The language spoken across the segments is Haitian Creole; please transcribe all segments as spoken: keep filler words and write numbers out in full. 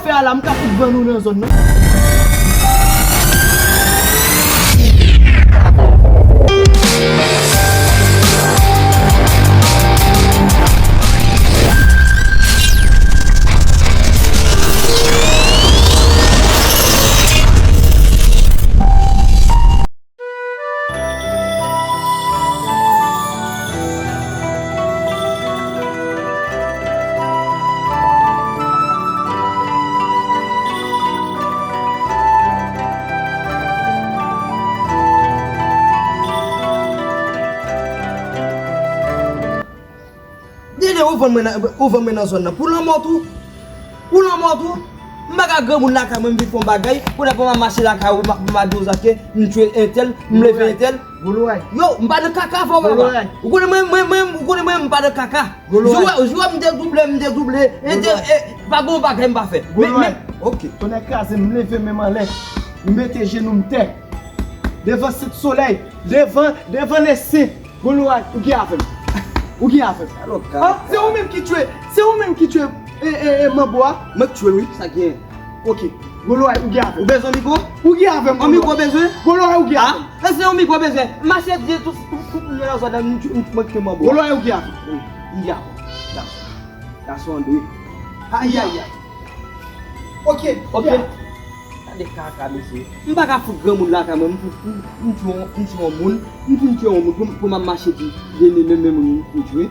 Fè a la, m ka fout vann ou nan zòn nan. Dede, ou vann mwen nan, ou vann mwen nan zòn nan. Pou lanmò tou. Pou lanmò tou. M pa ka granmoun lakay mwen, m vin fè yon bagay. Kounye a pou m ap mache lakay ou, m ap, m ap di w sa ke m tchwe entèl, m leve entèl. Goloray. Yo, m pa nan kaka, frè papa. Goloray. Ou konnen mwen, mwen, mwen, ou konnen mwen, m pa nan kaka. Goloray. Jou a, jou a m te double, m te double. E te, Goloray. E, pa gen yon bagay m pa fè. Men, Goloray. Men, ok. Tonnè kraze, m leve men m anlè. M mete jenou m tè. Devan Sent Solèy. Devan, devan Lesen. Goloray, ou gen avè m. Ou gen avè m. Alò, ah, se ou menm ki tchwe, se ou menm ki tchwe, e, e, e, manbo a. Mwen k tchwe, wi, sa gen. Ok. Goloray, ou gen avè m. Ou bezwen mikwo? Ou gen avè m, Goloray. Yon mikwo bezwen? Goloray, ou gen avè m. Ah, èske yon mikwo bezwen? Mache di tout, tout, tout moun nan zòn nan, m tchwe, m tchwe manbo a. Goloray, ou gen avè m. Wi, m gen avè m. Gason. Gason Andre. Ayayay. Ok, ok. Gade kaka, mesye. M pa ka fout granmoun lakay mwen, m fout, m, m tchwe yon, m tchwe yon moun, m fin tchwe yon moun, pou, pou m ap mache di, di, di, men, men moun m fout tchwe.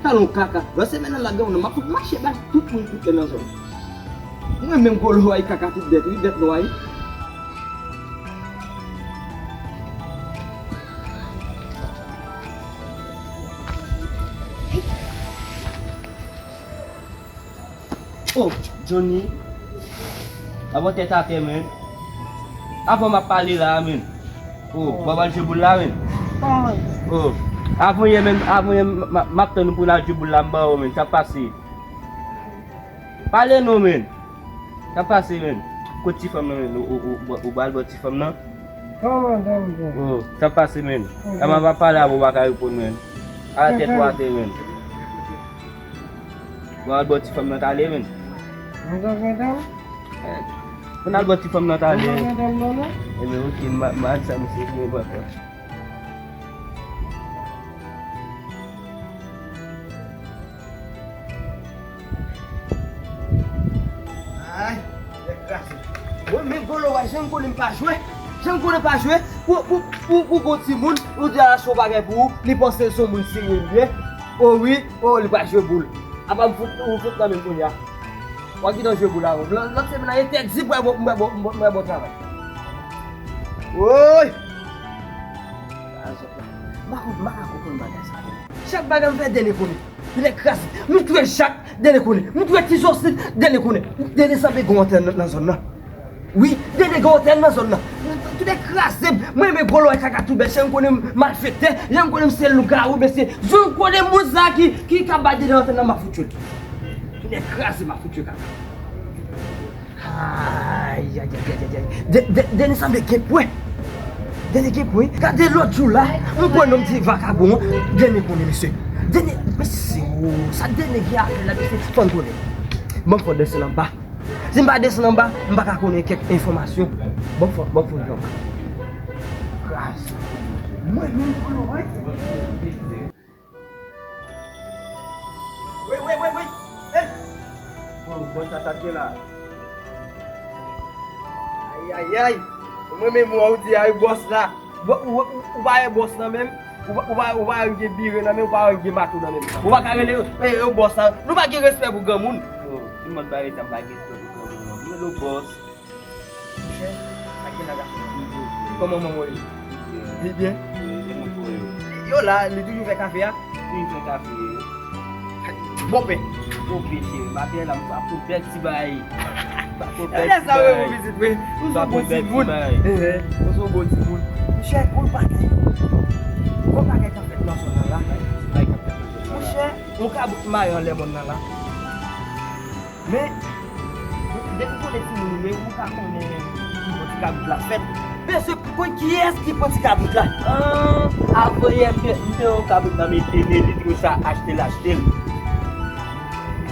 Talon kaka. Lòt semèn nan, la granmoun nan, m ap fout mache bay tout moun kout nan zòn. Mwen menm, Goloray, kaka tout bèt, wi, bèt nwa, wi. Oh, Johnny. Avan tèt atè, men. Avan m ap pale la, men. Oh, w ap al jwe boul la, men. Oh, avan yè, men, avan yè, m, m, m ap tann ou pou n al jwe boul la, m ba w, men. Sa pase. Pale non, men. Sa pase, men. Kot ti fanm nan, men? Ou, ou, ou, ou pral bò ti fanm nan? Kòman, kòman? Oh, sa pase, men. Kòman? Kòman va pale avè w, ou pa ka reponn, men? Ala tèt ou atè, men. Bon, al bò ti fanm nan talè, men. Mwen ta fè tan? Eh, pou n al bò ti fanm nan talè. Mwen ta fè tan, non, non? Ebyen, ok, m a, m a di sa, misye, pou mwen pran tan. Ay, nèg kraze. Mwen menm Goloray, jan m konnen m pa jwe. Jan m konnen m pa jwe. Pou, pou, pou, pou gon timoun, ou di al achte yon bagay pou ou, li panse l se yon moun serye li ye. O wi, o, li pral jwe boul. Apa m fout, ou fout nan men m kounye a. W ap gentan jwe boul avè m. Lòt, lòt semèn nan entèdi m pral bò, m pral bò, m pral bò travay. Woy! M pa ka konprann bagay sa. Chak bagay m fè, Dene konnen. Dene kraze. M tchwe Chak, Dene konnen. M tchwe Ti Zosit, Dene konnen. Dene sanble gen yon antèn nan, nan zòn nan. Wi, Dene gen yon antèn nan zòn nan. Dene kraze. Mwen, men Goloray kaka tout bèt. Jan m konnen m malfektè. Jan m konnen m se lougawou, mesye. Jan m konnen moun sa ki, ki ka bay Dene antèn nan, m ap fout tchwe l. Dene kraze, m ap fout tchwe kaka. Ay, ay, ay, ay, ay, ay. De, de, Dene sanble gen pwen. Dene gen pwen. Gade lòt jou la, m pran non m di vakabon an. Dene konnen, mesye. Dene, mesye, o, sa Dene gen avè l la, mesye, fò n konnen. Ban m fè w desann anba. Si m pa desann anba, m pa ka konnen kèk enfòmasyon. Ban m fè w, ban m fè w vin anba. Kras. Mwen menm pou nou, wi. Wi, wi, wi, wi. Hey! Bon, bon, sa, sa te la. Ay, ay, ay. Mwen menm, ou di, ay, bòs la. Ou, ou, ou, ou pa wè bòs nan menm? Ou pa, ou pa, ou pa wè gen biren nan menm? Ou pa wè gen mato nan menm? Ou pa ka rele yo, eh, yo bòs la. Nou pa gen respè pou granmoun. Yo, tout moun pa rete, pa gen respè pou granmoun, non. Yo, yo bòs. Monchè, sa gen la gason? Kòman manman w ye? Li byen? Li byen? Yo la, li toujou fè kafe a? Toujou fè kafe. Bon pen. Bon pen, cheri. Maten la, m pa pou bèl ti bagay. M pa pou bèl ti bagay. Lè sa, wi, vizit, wi. Ou se yon bon timoun. Ehe, ou se yon bon timoun. Monchè, gon bagay. Gon bagay k ap fèt nan zòn nan la. Monchè, yon kabrit mare anlè mòn nan la. Men, depi w konnen timoun ou ye, ou ka konnen ki bò ti kabrit la fèt. Mesye, pou konn kiyès ki pran ti kabrit la? Ah, avan yè, m te, m te yon kabrit nan men Dene, li di konsa, achte l, achte l.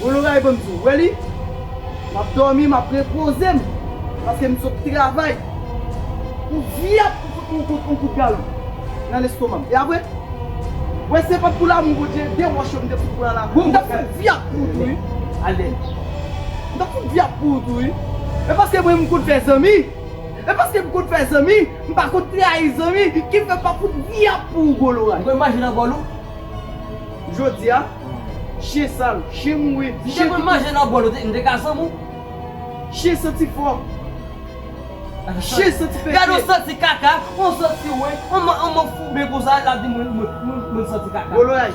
Gwo loray, ban m di w, wè li? M ap dòmi, m ap repoze m, paske m sot travay. Ou vyap pou fout yon kout, yon kout galon nan lestoman m. E apre? Wè, se pa t pou lanmou Bondye, de wòch yo m te fout pran la. M t ap fout vyap pou ou tou, wi. Ale. M t ap fout vyap pou ou tou, wi. E paske mwen, m konn fè zanmi. E paske m konn fè zanmi, m pa konn trayi zanmi, ki fè m pa fout vyap pou ou, gwo loray. Ou konn mache nan bòl ou? Jodi a, Chen sal, chen mouri, chen ki... M te konn manje nan bòl ou, m te ka zanmi w. Chen santi fò. Chen santi pete. Gade yon santi kaka, yon santi wen, yon man, yon man foube konsa, l ap di mwen, mwen, mwen, mwen santi kaka. Goloray.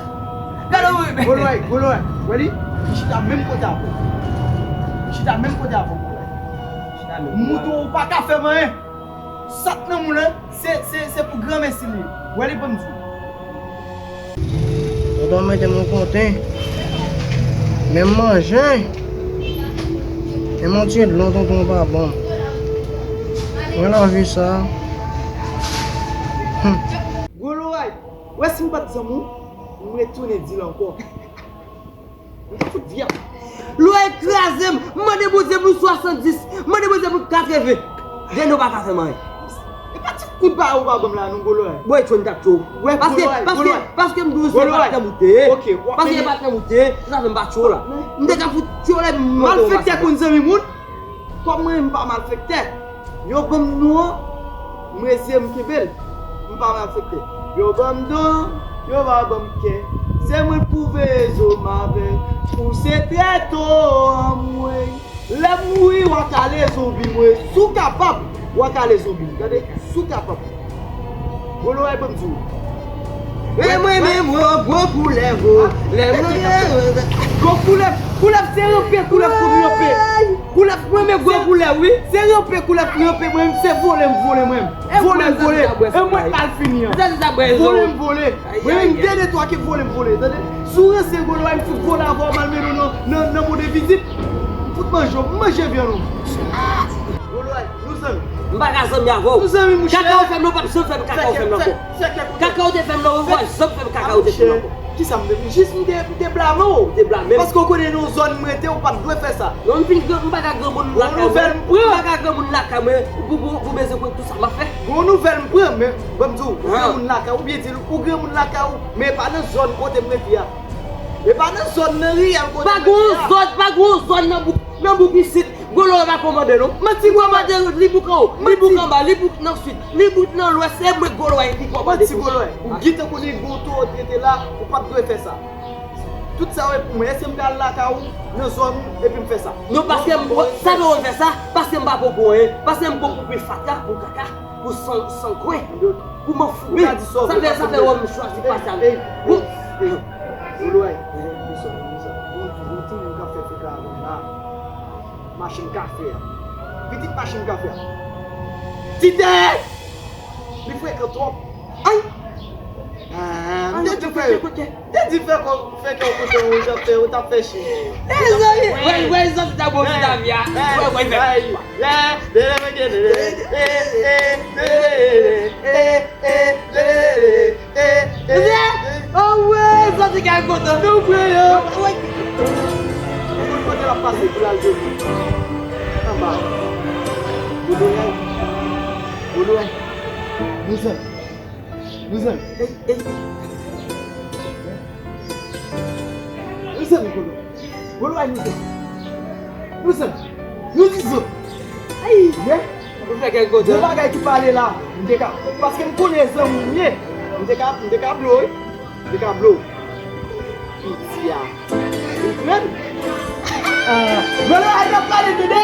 Gade yon... Goloray, Goloray. Wè li? Li chita menm kote avè w. Li chita menm kote avè w, Goloray. Chita menm. Mouton ou pa ka fè m anyen. Sa k nan moun lan, se, se, se pou granmesi li ye. Wè li ban m di w. Pandan w mete m yon kote, menm manje, menm yon ti dlo tonton pa ban m. Mwen nan vi sa. Hum. Goloray, wè si m pa t zanmi w, m retounen di l ankò. M te fout vyèp. Lò e kraze m, m mande Bondye pou swasanndis, m mande Bondye pou katreven. Dènye w pa ka fè m anyen. E pa ti kout ba ou pa ban m la non, Goloray. Bòy, Tchon t ap tchou. Wè, paske, Goloray, paske, Goloray. Paske m di w se patnè m ou te ye. Ok, w ap... Paske e patnè m ou te ye, se sa fè m pa tchou la. M te ka fout tchou lè m monte yon... Malfektè konn zanmi moun. Kòm mwen, m pa malfektè, yo ban m non an, m reziye m kenbe l. M pa malfektè. Yo ban m don, yo pa ban m kè. Se mwen k pou veye zo m avè w. Ou se trèto anmwey. Lè m mouri, w a kale zonbi mwen. Si w kapab, w a kale zonbi m. Tande? Si w kapab. Goloray, ban m di w. E mwen menm, wo, gwo koulèv, wo. Lè mwen... Gwo koulèv, koulèv se ranpe, koulèv konn ranpe. Koulèv, mwen menm gwo koulèv, wi. Se ranpe, koulèv ranpe, mwen menm se vole m vole mwen menm. Vole m vole. E mwen k al fini an. Vole m vole. Mwen menm gen de twa ki vole m vole, tande. Si w ranse, Goloray, m fout vole avè w, m al mennen w nan, nan, nan mond envizib. M fout manje w, m manje vyann ou. Goloray. Nou zanmi. M pa ka zanmi avè w. Nou zanmi, mouche. Kaka ou fè m nan, w p ap janm fè m kaka ou fè m nan ankò. Kaka ou te fè m nan, ou p ap janm fè m kaka ou te fè m nan ankò. Kisa m te fè? Jis m te, m te blame w. Ou te blame m. Paske w konnen nan yon zòn m rete, ou pa t dwe fè sa. Non, m fin gran, m pa ka granmoun lakay mwen. Gon nouvèl m pran. M pa ka granmoun lakay mwen. Pou, pou, pou bezwen konn tout sa m ap fè. Gon nouvèl m pran, men ban m di w, ou granmoun lakay ou, oubyen di l, ou granmoun lakay ou, men e pa nan zòn kote m rete a. E pa nan zòn nan riyèl kote m rete a. Pa gon zòn, pa gon zòn nan bouk, nan bouk isit. Goloray pa kòmande non. Manti, Goloray. Kòmande, li bouk anwo, li bouk anba, li bouk nan sid, li bouk nan lwès, e mwen Goloray ki kòmande. Manti, Goloray. Ou gentan konnen gen otorite la, ou pa t dwe fè sa. Tout sa yo e pou mwen. Èske m pral lakay ou, nan zòn ou, epi m fè sa? Non, paske m, sa fè w fè sa, paske m pa bon pou anyen, paske m bon pou pil fatra, pou kaka, pou san, san kwen, pou manfoube. Sa fè, sa fè wè m chwazi pase avè w. Goloray, yon timoun k ap fè fika avè m la. Machin kafe a. Pitit machin kafe a. Titè! Li frekan twòp. Ay! Ah, m te di fè, m te di fè kò, fè kè w kontan, ou t ap fè, ou t ap fè chi. Mezanmi, wè, wè, zòt ta bon ti Davia. Wè, wè, fè. Mezanmi, oh wè, zòt te gen kontan. Nou pran yo. Ou konn kote l ap pase pou l al jwenn li. Anba. Goloray. Goloray. Mezanmi. Mezanmi. Ey, ey. Mezanmi, Goloray. Goloray, mezanmi. Mezanmi. Nou di zo. Ay. Ye. Ou fè kèk kote. Gon bagay ki pale la. M te ka, paske m konnen zanmi w ye. M te ka, m te ka blo, wi. M te ka blo. Piti a. Ou konprann? Ah, Goloray, n ap pale, tande?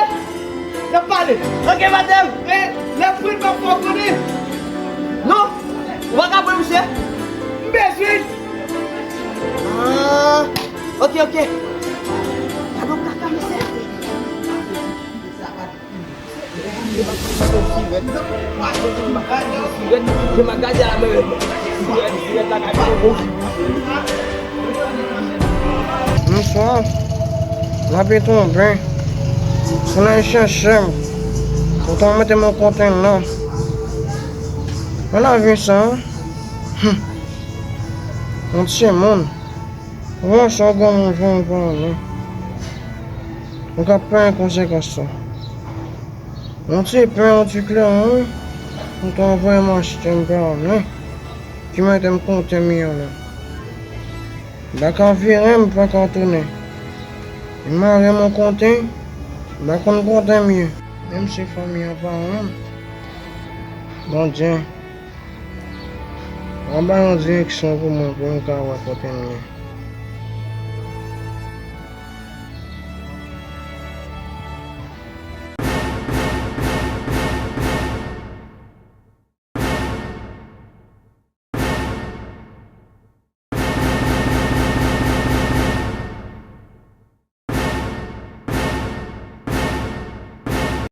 N ap pale. Ok, madanm. Eh, lè fri m ap fè w konnen. Non, ou pa ka pran misye. M bezwen. Ah, ok, ok. Gade yon kaka, mesye. Bonswa, m ape tonbe. Moun al chèche m. Poutan mete m yon kontèn nan. Mwen nan vi sa. Hum. Yon timoun. Ou wè sa granmoun fè yon pa non. Ou ka peye konsekans sa. Yon ti pen, yon ti kleren, wi. M ta vrèman achte m pa non. Ki mete m kote m ye la. M pa ka vire, m pa ka tounen. M mare m yon kote, m pa konn kote m ye. Menm si fanmi an pa renmen m. Bondye, w a bay yon direksyon pou mwen, pou m ka wè kote m ye.